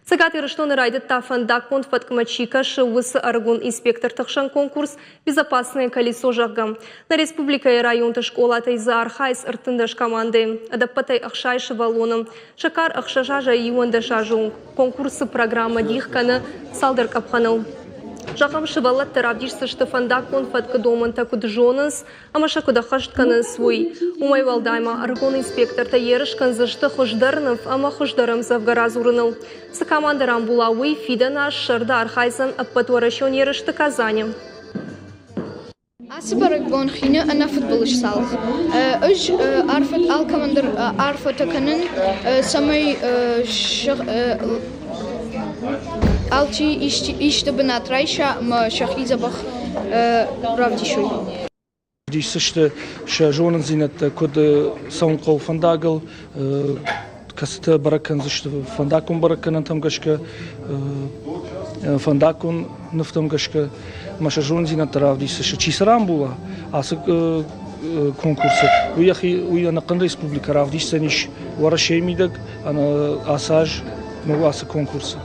Цӕгат Ирыстоны райдыдта фӕндаггонд фӕткмӕ чи кӕсы, уыцы ӕрыгон инспекторты хсӕн конкурс «Безопасное колесо», зӕгъгӕ. Нӕ республикӕйы районты скъолатӕй дзы архайынц 13 командӕйы, ӕдӕппӕтӕй 60 сывӕллоны. Сӕ кар 6 азӕй 11 азы онг. Конкурсы программӕ дих кӕны цалдӕр къӕпхӕныл. Зӕгъӕм, сывӕллӕттӕ равдисдзысты фӕндаггон фӕткы домӕнтӕ куыд зонынц ӕмӕ сӕ куыд ӕххӕст кӕнынц, уый. Уымӕй уӕлдай ма ӕрыгон инспектортӕ ерыс кӕндзысты хуыздӕр ныв ӕмӕ хуыздӕр ӕмдзӕвгӕ радзурыныл. Цы командӕ рамбула, уый фидӕн аз сӕрды архайдзӕн ӕппӕтуӕрӕсеон ерысты Казаны. Ацы бӕрӕгбон хины ӕнӕфыдбылыз цалх. Ӕз арфӕ алкӕмӕн дӕр арфӕтӕ кӕнын, цӕмӕй алчи исты бынат райса ӕмӕ сӕхи дзӕбӕх равдисой. Дисдзысты сӕ зонындзинӕдтӕ, куыд цӕуын хъӕуы фӕндагыл, кӕцытӕ бӕрӕг кӕндзысты фӕндаггон бӕрӕггӕнӕнтӕм гӕсгӕ, фӕндаггон нывтӕм гӕсгӕ ӕмӕ сӕ зонындзинӕдтӕ равдисдзысты. Чи цы рамбула ацы конкурсы, уый йӕхи уый ӕнӕхъӕн республикӕ равдисдзӕнис Уӕрӕсейы мидӕг ацы аз ацы конкурсы.